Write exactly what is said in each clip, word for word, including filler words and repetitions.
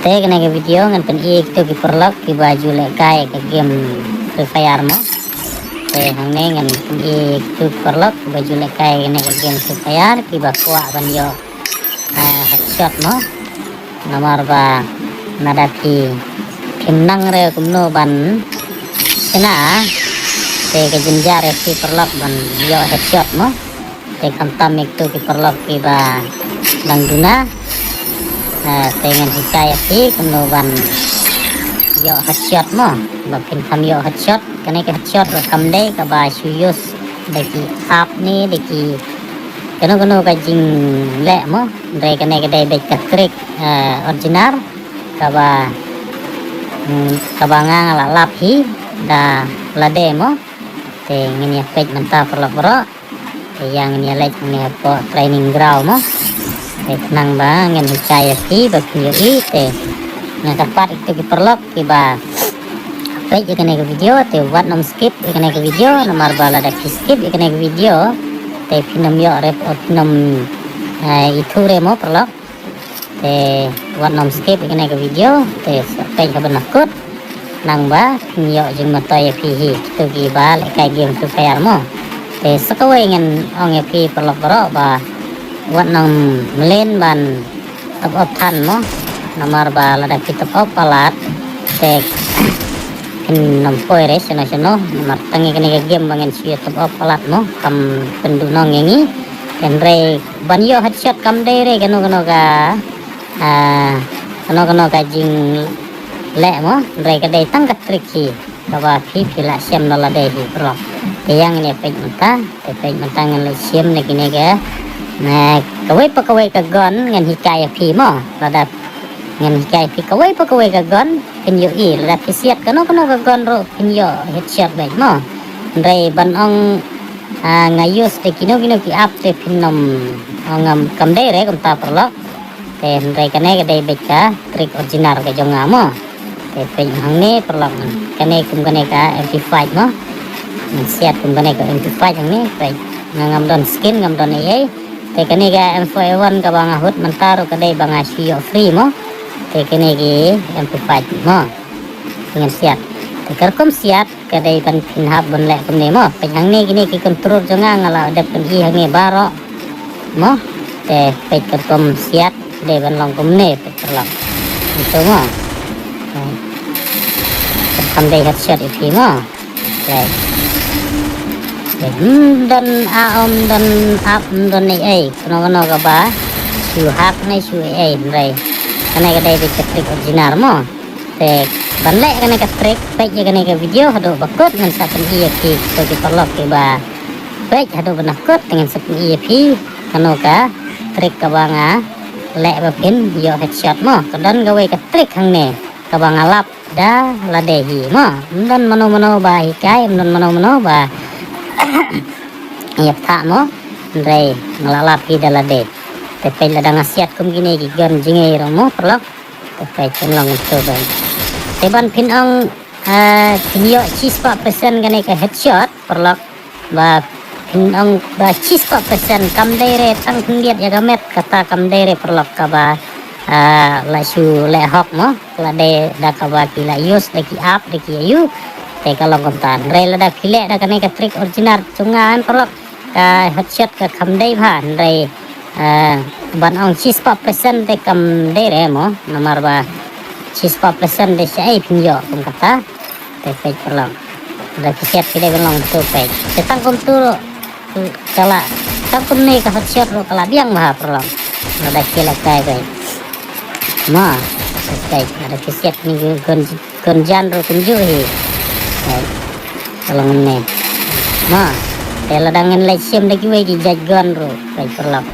Te kane ka video ngan pyni ïa kito ki paralok kiba ju lehkai ka game Free Fire mo. Te hangne ngan pyni ïa kito ki paralok kiba ju lehkai kane ka game Free Fire kiba kwah ban ïoh, ah, headshot mo. Namar ba lada phi, phim nang re kumno ban shna, te ka jynjar ïa phi paralok ban ïoh headshot mo. Te khamtam ïa kito ki paralok kiba dang duna. Ah, te ngan hikai ïa phi kumno ban ïoh headshot mo. Ba phin kham ïoh headshot, kane ka headshot ruh kam dei kaba shu use da ki app ne da ki kano kano ka jingleh mo. Hynrei kane ka dei beit ka trick, eh, original kaba, mm, kaba nga nga la lap hi da lade mo. Te ngin ïa peit mynta paralok baroh. Te ïa ngin ïa leit hangne hapoh training ground mo. Te khnang ba ngan hikai ïa phi ba phin ïohi. Te nga kyrpad ïa kito ki paralok kiba peit ïa kane ka video te wat nym skip ïa kane ka video, namar ba lada phi skip ïa kane ka video te phin nym ïoh re, phin nym, eh, ithuh re mo paralok. Te wat nym skip ïa kane ka video, te sa peit ha ban kut. Nang ba phin ïoh jingmyntoi ïa phi hi kito kiba lehkai game Free Fire mo. Te sa kawei ngan ong ïa phi paralok baroh ba wat nym mlien ban top up than mo. Namar ba lada phi top up palat te phin nym poi re shano shano. Namar tang ïa kane ka game ba ngan shu ïa top up palat mo, kam pynduh nong ïa ngi. Hynrei ban ïoh headshot kam dei re kano kano ka, ah, kano kano ka jingleh mo. Hynrei ka dei tang ka trick hi kaba phi phi lah shem na lade hi paralok. Te ïa ngin ïa peit mynta, te peit mynta ngan leit shem na kine ka, na kawei pa kawei ka gun ngan hikai ïa phi mo. Lada ngan hikai ïa phi kawei pa kawei ka gun phin ïohi, lada phi siat kano kano ka gun ruh phin ïoh headshot beit mo. Hynrei ban ong, ah, nga use da kino kino ki app te phin nym ong ngam, kam dei re kumta paralok. Te hynrei kane ka dei beit ka trick original ka jong nga mo. Te peit hangne paralok, kane kum kane ka M P five mo. Ngan siat kum kane ka M P five hangne, peit. Nga ngam don skin, ngam don ei ei. Te kane ka M four A one kaba nga hut mynta ruh ka dei ba nga shu ïoh free mo. Te kane ki M P five mo. Ngan siat. Te ka rukom siat ka dei ban phin hap ban leh kumne mo. Peit hangne kine ki control jong nga nga la dep pyni hangne baroh mo. Te peit ka rukom siat ka dei ban long kumne, peit paralok. Ito mo. Te kham dei headshot ïa phi mo. Peit. Peit. Ym don a, ym don app, ym don ei ei. Kano kano kaba shu hack ne shu ei ei, hynrei kane ka dei beit ka trick original mo. Te ban leh kane ka trick, peit ïa kane ka video haduh ba kut, ngan sa pyni ïa phi kito ki paralok kiba peit haduh ba na kut, te ngan sa pyni ïa phi kano ka trick kaba nga leh ba phin ïoh headshot mo. Ka don kawei ka trick hangne kaba nga lap da lade hi mo. Ym don mano mano ba hikai, ym don mano mano ba ïa pynthah mo. Hynrei nga la lap hi da lade. Te peit lada nga siat kum kine ki gun jingei ruh mo paralok. Te peit phin long kumto beit. Te ban phin ong, eh, phin ïoh shispah percent kane ka headshot paralok. Ba phin ong ba shispah percent kam dei re tang khyndiat ïa ka met, kata kam dei re paralok kaba, ah, la shu leh hack mo. La dei da kaba ki la use da ki app da ki aïu. Te ka long kumta. Hynrei lada phi leh da kane ka trick original jong nga paralok, ka headshot ka kham dei bha, hynrei, eh, ban ong shispah percent te kam dei re mo, namar ba shispah percent te shaei phin ïoh kum kata. Te peit paralok. Lada phi siat phi dei ban long kumto peit. Te tang kumto ka la, tang kumne ka headshot ruh ka la biang bha paralok. Lada phi lehkai peit. Mo, te peit lada phi siat kine ki gun, gun jan ruh kumjuh hi. Peit. Ka long kumne. Mo, te lada ngan leit shim da kiwei ki jait gun ruh, peit paralok.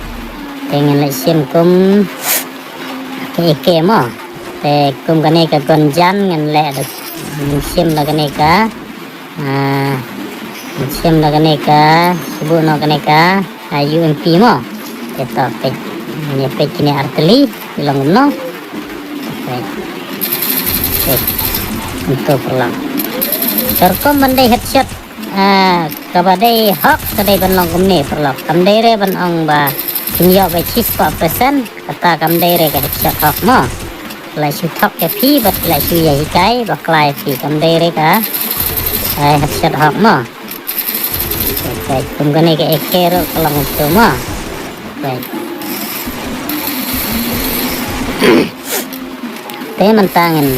Te ngan leit shim kum ka A K mo. Te kum kane ka gun jan ngan leh da, ngan shim da kane ka, ah, ngan shim da kane ka, shu buh noh kane ka, ah, U M P mo. Te to peit, ngan ïa peit kine artylli ki long kumno. Peit. Peit. Kumto paralok. Ka rukom ban dei headshot, ah, kaba dei hack ka dei ban long kumne paralok. Kam dei re ban ong ba phin ïoh ba shispah percent, kata kam dei re ka headshot hack mo. Phi la shu thok ïa phi bad phi la shu ïa hikai bakla ïa phi, kam dei re ka, eh, headshot hok mo. Peit, kum kane ka A K ruh ka long kumto mo. Peit. Te mynta ngin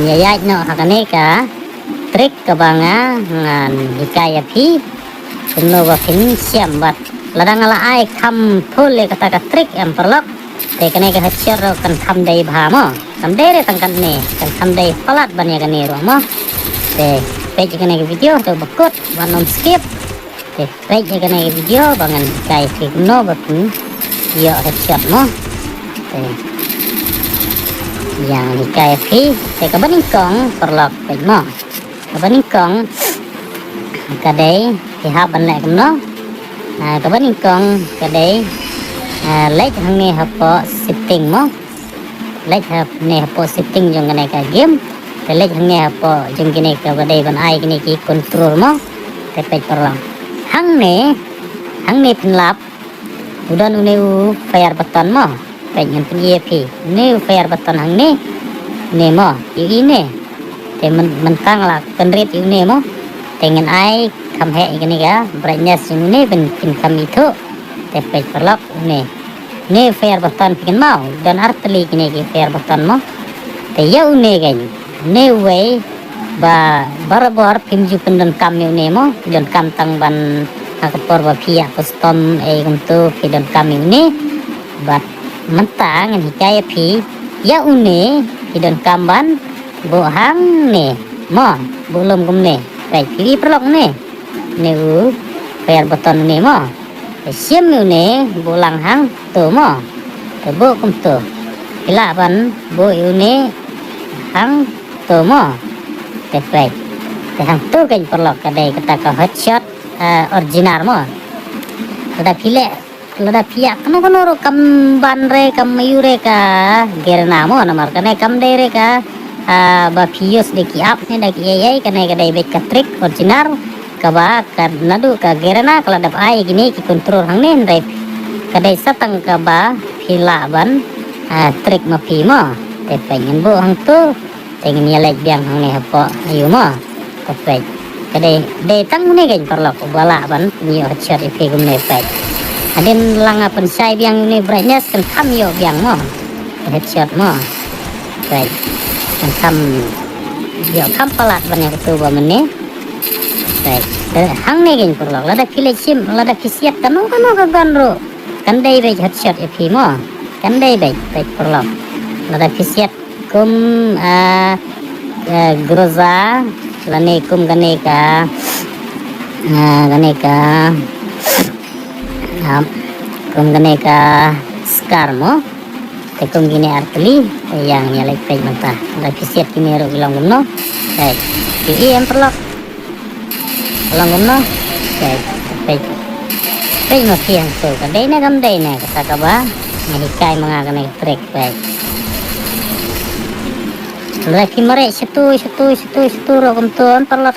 ïa ïaid noh ha kane ka trick kaba nga ngan hikai ïa phi kumno ba phin shem bad lada nga la ai kham full ïa kata ka trick em paralok, te kane ka headshot ruh kan kham dei bha mo. Kam dei re tang katne, kan kham dei palat ban ïa kane ruh mo. Te peit ïa kane ka video haduh ba kut, wat nym skip. Te peit ïa kane ka video ba ngan hikai phi kumno ba phin ïoh headshot mo. Te ïa ngan hikai phi. Te kaba nyngkong paralok peit mo. Kaba nyngkong ka dei phi hap ban leh kumno. Ah, kaba nyngkong ka dei, ah, leit hangne hapoh setting mo. Leit hangne hapoh setting jong kane ka game. Te leit hangne hapoh jong kine kaba dei ban ai kine ki control mo. Te peit paralok. Hangne, hangne phin lap u don une u fire button mo. Peit ngan pyni ïa phi. Une u fire button hangne. Ne mo, ïohi ne. Te myn-, mynta nga la pynrit ïa une mo. Te ngan ai kham heh ïa kane ka brightness jong une ban phin kham ithuh. Te peit paralok une. Une u fire button phi kynmaw, don artylli kine ki fire button mo. Te ïa une keiñ, une uwei ba barabor phim ju pyndonkam ïa une mo, phi donkam tang ban ha ka por ba phi ïa custom ei kumto phi donkam ïa une. Bad mynta ngan hikai ïa phi ïa une phi donkam ban buh hangne mo, buh lum kumne. Peit phi i paralok une. Une u fire button une mo. Te shim ïa une buh lang hangto mo. Te buh kumto. Phi lah ban buh ïa une hangto mo. Te peit. Te hangto keiñ paralok ka dei kata ka headshot, eh, original mo. Lada phi leh, lada phi ïa kano kano ruh kam ban re, kam ïoh re ka Garena mo, namar kane kam dei re ka, ah, ba phi use da ki app ne da ki A I, kane ka dei beit ka trick original. Kaba ka naduh ka Garena ka la dep ai kine ki control hangne, hynrei ka dei sa tang kaba phi lah ban, ah, trick ma phi mo. Te peit ngan buh hangto, te ngin ïa leit biang hangne hapoh aïu mo. Te peit. Ka dei, dei tang une keiñ paralok uba lah ban ïoh headshot ïa phi kumne peit. Hadien lang nga pynshai biang une brightness kan kham ïoh biang mo. Headshot mo. Peit. Kan kham ïoh kham palat ban ïa katu ba mynne. Peit. Te hangne keiñ paralok. Lada phi leit shim, lada phi siat kano kano ka gun ruh. Kan dei beit headshot ïa phi mo. Kan dei beit, peit paralok. Lada phi siat kum, ah, eh, Groza, lane kum kane ka, ah, kane ka, ah, kum kane ka Scar mo. Te kum kine artylli, te ïa ngan ïa leit peit mynta. Lada phi siat kine ruh ki long kumno. Peit. Phi i em paralok. Ka long kumno. Peit, peit. Peit ma phi hangto, ka dei ne kam dei ne kata kaba nga hikai ma nga kane ka trick, peit. Lada phi mareh shatu shatu shatu shatu ruh kumto em paralok.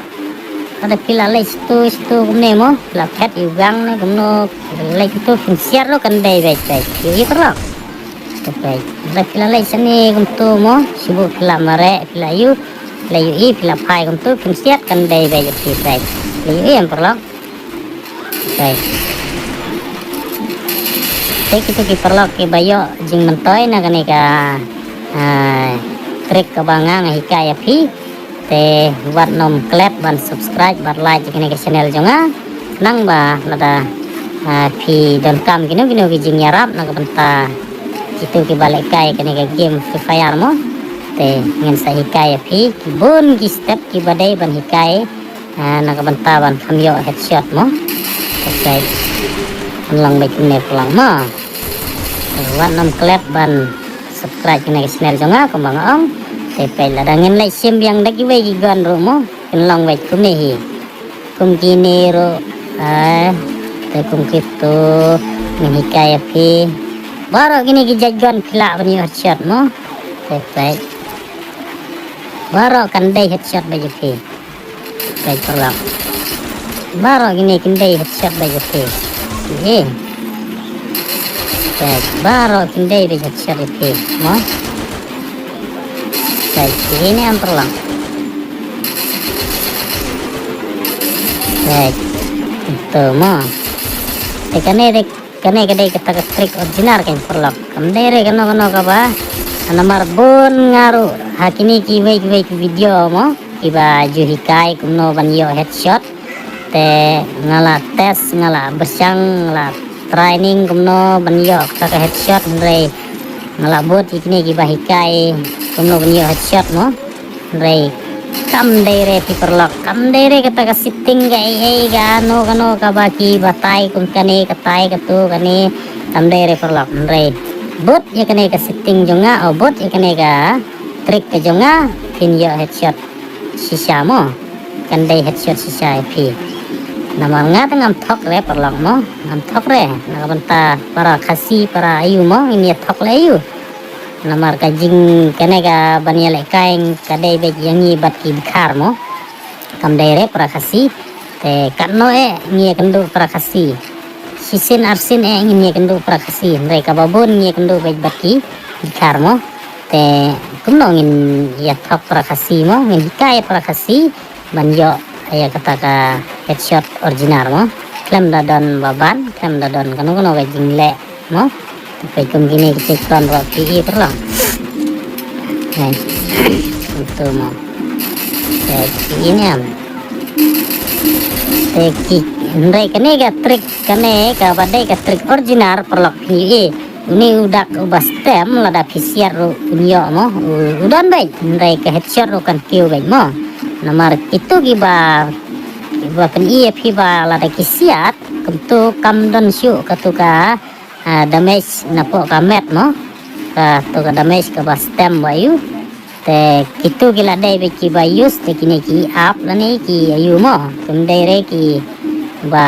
Lada phi la leit shatu shatu kumne mo, phi la phet ïa u gang ne kumno, leit kumto phin siat ruh kan dei beit, peit. Ïohi paralok. Te peit. Lada phi la leit shane kumto mo, shibun phi la mareh, phi la ïoh, phi la ïohi, phi la phai kumto, phin siat kan dei beit ïa phi, peit. Phi la ïohi em paralok. Peit. Te kito ki paralok kiba ïoh jingmyntoi na kane ka, ah, trick kaba nga nga hikai ïa phi. Te wat nym klet ban subscribe bad like ïa kane ka channel jong nga. Nang ba lada, ah, phi donkam kino kino ki jingïarap na ka bynta kito kiba lehkai kane ka game Free Fire mo. Te ngin sa hikai ïa phi ki bun ki step kiba dei ban hikai, ah, na ka bynta ban kham ïoh headshot mo. Te peit. Kan long beit kumne paralok mo. Te wat nym klet ban subscribe kane ka channel jong nga kumba nga ong. Te peit lada ngin leit shim biang da kiwei ki gun ruh mo. Kan long beit kumne hi. Kum kine ruh, ah, te kum kito ngin hikai ïa phi. Baroh kine ki jait gun phi lah ban ïoh headshot mo. Te peit. Baroh kan dei headshot beit ïa phi. Peit paralok. Baroh kine kin dei headshot beit ïa phi. Ïe. Peit, baroh kin dei beit headshot ïa phi mo. Te ki ne em paralok. Te to mo. Te kane de, kane ka dei kata ka trick original ka paralok. Kam dei re kano kano kaba. Namar bun nga ruh ha kine kiwei kiwei ki video mo, kiba ju hikai kumno ban ïoh headshot. Te nga la test, nga la bishar, nga la training kumno ban ïoh kata ka headshot, hynrei nga la bud ïa kine kiba hikai kumno ban ïoh headshot mo. Hynrei kam dei re phi paralok, kam dei re kata ka setting ka ei ei kano kano kaba ki batai kum kane katai katu kane, kam dei re paralok. Hynrei bud ïa kane ka setting jong nga, o bud ïa kane ka trick ka jong nga, phin ïoh headshot shisha mo. Kan dei headshot shisha ïa phi. Namar nga te ngam thok re paralok mo, ngam thok re. Na ka bynta para Khasi, para aïu mo, ngin ïa thok leh aïu. Namar ka jing kane kaban ïalehkai ka dei beit ïa ngi bad ki dkhar mo. Kam dei re para Khasi. Te katno eh ngi ïakynduh para Khasi. Shisien arsien eh ngin ïakynduh para Khasi. Hynrei kaba bun ngi ïakynduh beit bad ki dkhar mo. Te kumno ngin ïa thok para Khasi mo, ngin hikai para Khasi ban ïoh ïa kata ka headshot original mo. Khlem da don ba ban, khlem da don kano kano ka jingleh mo. Te kum kine ki check plan ruh phi i paralok. Hai. Itu mo. Te phi i ne em. Te ki, hynrei kane ka trick, kane kaba dei ka trick original paralok phi i. Une u dak uba stem lada phi siat ruh un ïoh mo. U, u don beit, hynrei ka headshot ruh kan kiew beit mo. Namar kitu kiba, kiba pyni ïa phi ba lada ki siat, kumtu kam don shuh katu ka, ah, damage napoh ka met mo. Katu ka damage kaba stem ba ïu. Te kitu ki la dei beit kiba use te kine ki app lane ki aïu mo. Kim dei re kiba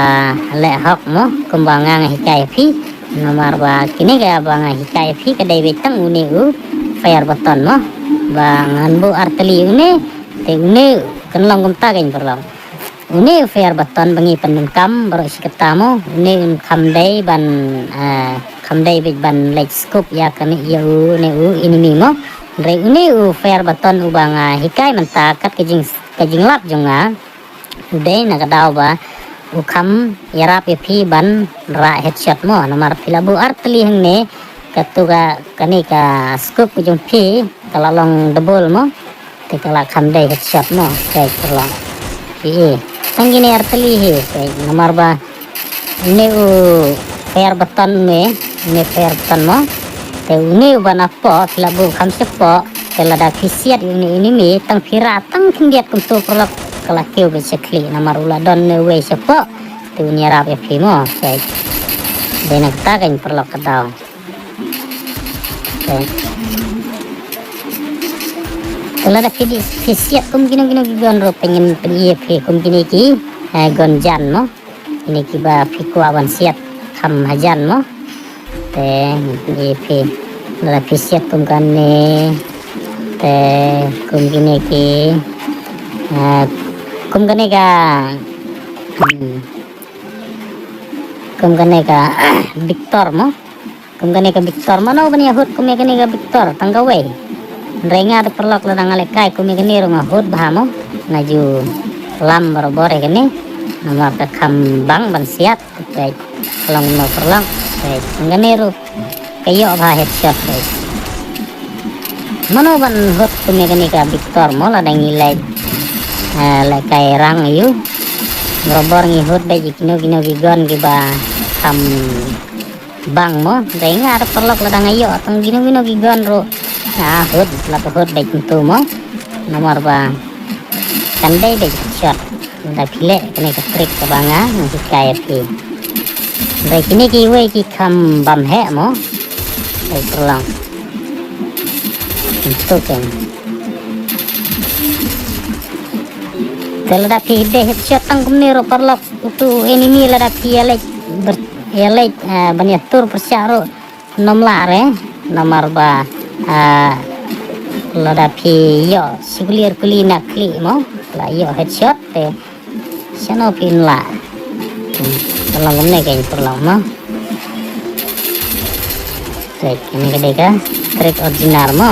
leh hok mo, kumba nga nga hikai ïa phi. Namar ba kine kaba nga hikai ïa phi ka dei beit tang une u fire button mo. Ba ngan buh artylli une, te une kan long kumta kan paralok. Une u fire button ba ngi pyndonkam baroh shi katta mo, une un kham dei ban, ah, kham dei beit ban leit scope ïa kane ïa une u enemy mo. Hynrei une u fire button uba nga hikai mynta kat ka jing, ka jinglap jong nga. U dei na ka daw ba u kham ïarap ïa phi ban rah headshot mo, namar phi la buh artylli hangne, katu ka, kane ka scope ka jong phi ka la long double mo. Te ka la kham dei headshot mo, te ka la. Phi i. Tang kine artylli hi, te namar ba une u fire button une, une fire button mo. Te une uba napoh, phi la buh kham shapoh, te lada phi siat ïa une enemy, tang phi rah tang khyndiat kumtu paralok ka la kiew beit sha khlieh, namar u la don une uwei shapoh, te un ïarap ïa phi mo, te. Dei na kata kan paralok ka daw. Te lada phi dei, phi siat kum kino kino ki gun ruh phin, phin ïa phi kum kine ki, eh, gun jan mo. Kine kiba phi kwah ban siat kham hajan mo. Te phin ïa phi lada phi siat kum kane. Te kum kine ki, eh, kum kane ka, hmm, kum kane ka Victor mo. Kum kane ka Victor, mano ban ïa hut kum ïa kane ka Victor tang kawei. Hynrei nga te paralok lada nga lehkai kum ïa kane ruh nga hut bha mo. Nga ju lam barabor ïa kane. Namar ka kham bang ban siat. Peit, long mo paralok. Peit, kum kane ruh ka ïoh bha headshot, peit. Mano ban hut kum ïa kane ka Victor mo lada ngi leh, eh, lehkai rang aïu. Barabor ngi hut beit ïa kino kino ki gun kiba kham bang mo, dei nga ruh paralok lada nga ïoh tang kino kino ki gun ruh nga hut, la hut beit kumtu mo. Namar ba kan dei beit headshot. Lada phi leh kane ka trick kaba nga nga hikai ïa phi. Dei kine kiwei ki kham bam heh mo. Dei paralok. Kumtu kan. Te lada phi dei headshot tang kumne ruh paralok, utu enemy lada phi ïa leit ber-, ïa leit, eh, ban ïa tur pyrshah ruh nym lah re, namar ba, ah, lada phi ïoh sikulier kuli na khlieh mo, la ïoh headshot te shano phin lah. Hmm, tolong kumne kan paralok mo. Te kane ka dei ka trick original mo.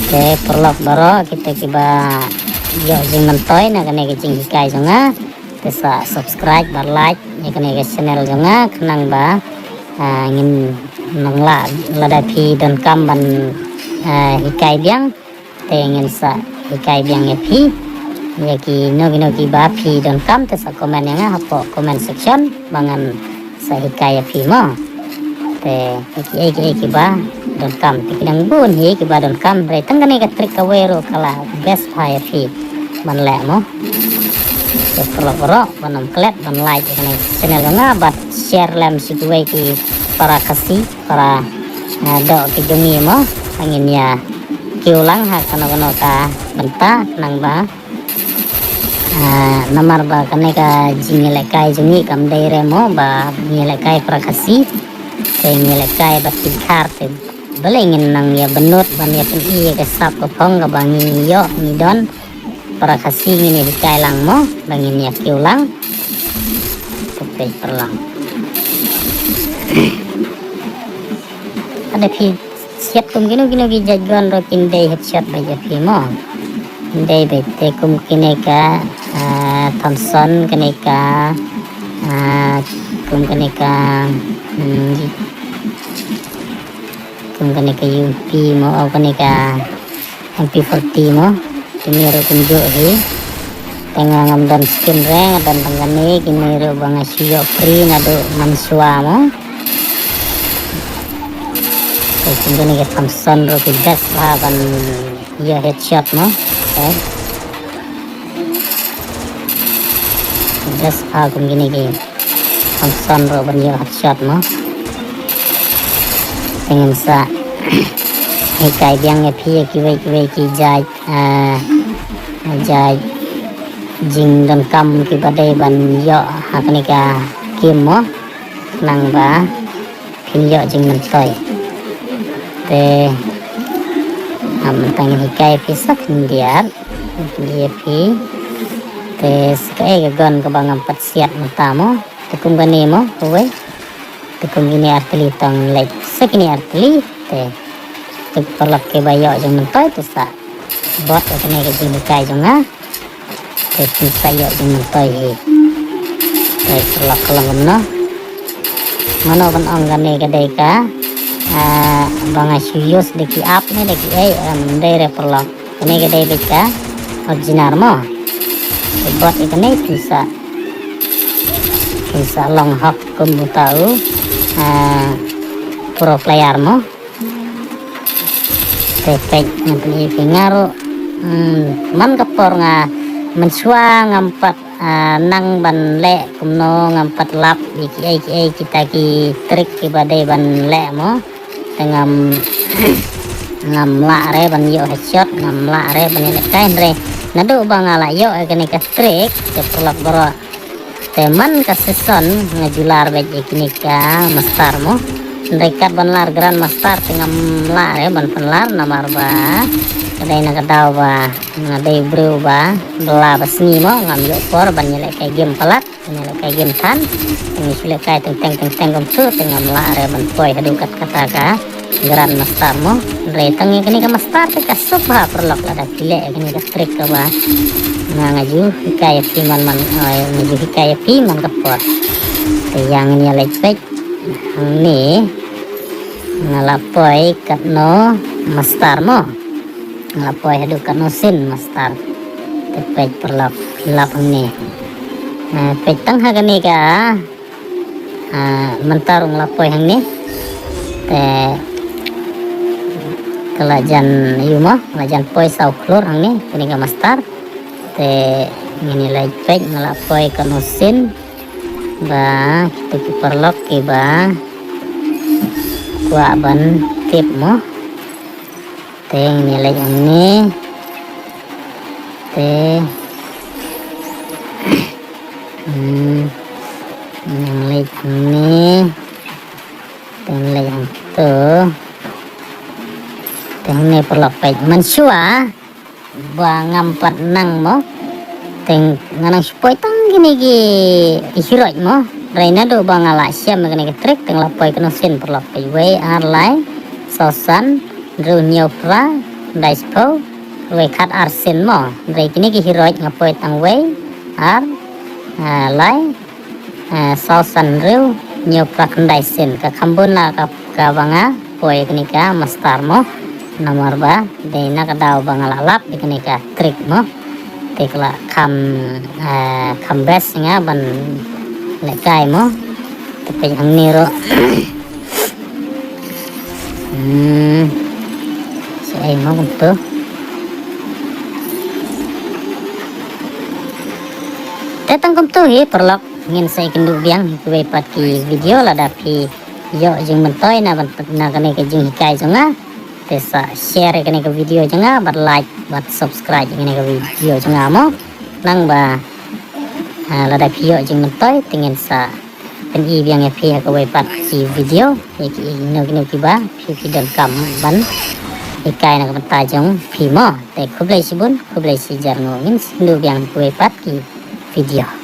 Te paralok baroh kita kiba ïoh jingmyntoi na kane ka jinghikai jong nga, te sa subscribe bad like ïa kane ka channel jong nga khnang ba, ah, ngin nang lah, lada phi donkam ban, ah, hikai biang, te ngin sa hikai biang ïa phi. Ïa kino kino kiba phi donkam te sa comment ïa nga hapoh comment section ba ngan sa hikai ïa phi mo. Te kiei kiei kiba donkam, te ki dang bun hi kiba donkam, hynrei tang kane ka trick kawei ruh ka la best bha ïa phi ban leh mo. Te paralok baroh ban ym klet ban like ïa kane ka channel jong nga bad share lem sha kiwei ki para Khasi, para, ah, doh ki jong ngi mo. Ngin ïa kiew lang ha kano kano ka bynta khnang ba, ah, namar ba kane ka jingïalehkai jong ngi kam dei re mo ba ngi lehkai para Khasi, te ngi lehkai bad ki Dkhar, te balei ngin nang ïa bynnud ban ïa pyni ïa ka sap ka phong kaba ngi ïoh ngi don. Para Khasi ngin ïa hikai lang mo, ba ngin ïa kiew lang. Te peit paralok. Lada phi siat kum kino kino ki jait gun ruh kin dei headshot beit ïa phi mo. Kin dei beit, te kum kine ka, ah, Thompson, kane ka, ah, kum kane ka, hmm, kum kane ka U M P mo, oh, kane ka M P forty mo. Kine ruh kumjuh hi. Te nga ngam don skin re, nga don tang kane, kine ruh ba nga shu ïoh free naduh mynshuwa mo. Te kum kine ki Thompson ruh ki best bha ban ïoh headshot mo. Te best bha kum kine ki Thompson ruh ban ïoh headshot mo. Te ngin sa hikai biang ïa phi ïa kiwei kiwei ki jait, ah, jait jingdonkam kiba dei ban ïoh ha kane ka game mo, khnang ba phin ïoh jingmyntoi. Te, ah, mynta ngin hikai ïa phi sa khyndiat, khyndiat ïa phi. Te sa kaei ka gun kaba ngam pat siat mynta mo. Te kum kane mo, kawei. Te kum kine artylli, tang leit sa kine artylli. Te, te paralok kiba ïoh jingmyntoi te sa bud ïa kane ka jinghikai jong nga. Te phin sa ïoh jingmyntoi hi. Te paralok ka long kumno. Mano ban ong kane ka dei ka, ah, ba nga shu use da ki app ne da kiei, em, ym dei re paralok. Kane ka dei beit ka original mo. Te bud ïa kane phin sa, phin sa long hok kum uta u, ah, pro player mo. Te peit, ngan pyni ïa phi nga ruh, hmm, man ka por nga mynshuwa ngam pat, ah, nang ban leh kumno, ngam pat lap ïa kiei kiei kita ki trick kiba dei ban leh mo. Te ngam, ngam lah re ban ïoh headshot, ngam lah re ban ïoh lehkai, hynrei naduh ba nga la ïoh ïa kane ka trick, te paralok baroh. Te man ka season nga ju lar beit ïa kine ka master mo. Hynrei kat ban lar Grandmaster te ngam lah re ban pynlar namar ba ka dei na ka daw ba nga dei briew ba bylla ba sngi mo, ngam ïoh por ban ïalehkai game palat, ban ïalehkai game than. Te nga shu lehkai teng teng teng teng kumtu te ngam lah re ban poi haduh kat kata ka Grandmaster mo. Hynrei tang ïa kane ka master te ka suk bha paralok lada phi leh ïa kane ka trick kaba nga, nga ju hikai ïa phi man man, oi, nga ju hikai ïa phi man ka por. Te ïa ngin ïa leit peit hangne nga la poi katno master mo. Nga la poi haduh katno sien master. Te peit paralok, lap hangne. Eh, peit tang ha kane ka, ah, mynta ruh nga la poi hangne. Te ka la jan ïu mo, la jan poi saw khlur hangne, kane ka master. Te ngin ïa leit peit nga la poi katno sien. Ba kito ki paralok kiba kwah ban tip mo. Te ngin ïa leit hangne. Te, hmm, ngin ïa leit hangne. Te ngin ïa leit hangto. Te hangne paralok peit, mynshuwa ba ngam pat nang mo. Te nga nang shu poi tang kine ki, ki hero mo. Hynrei naduh ba nga la shem kane ka trick te nga la poi katno sien paralok, peit, wei, ar, lai, saw, san, hynriew, hynñiew, phra, khyndai shiphew, wei khat ar sien mo. Hynrei kine ki heroic nga poi tang wei, ar, eh, lai, eh, saw san hynriew, hynñiew phra khyndai sien. Ka kham bun la ka, kaba nga poi kane ka master mo. Namar ba dei na ka daw ba nga la lap ïa kane ka trick mo. Te ka la kham, eh, kham best nga ban lehkai mo. Te peit hangne ruh. Hmm. Shaei mo kumtu. Te tang kumtu hi paralok, ngin sa ïakynduh biang ha kiwei pat ki video. Lada phi ïoh jingmyntoi na ban, na kane ka jinghikai jong nga, te sa share ïa kane ka video jong nga, bad like bad subscribe ïa kane ka video jong nga mo. Nang ba, ah, lada phi ïoh jingmyntoi te ngin sa pyni biang ïa phi ha kawei pat ki video, ïa kino kino kiba phi, phi donkam ban hikai na ka bynta jong phi mo. Te khublei shibun, khublei shihajar nguh, ngin sa ïakynduh biang ha kawei pat ki video.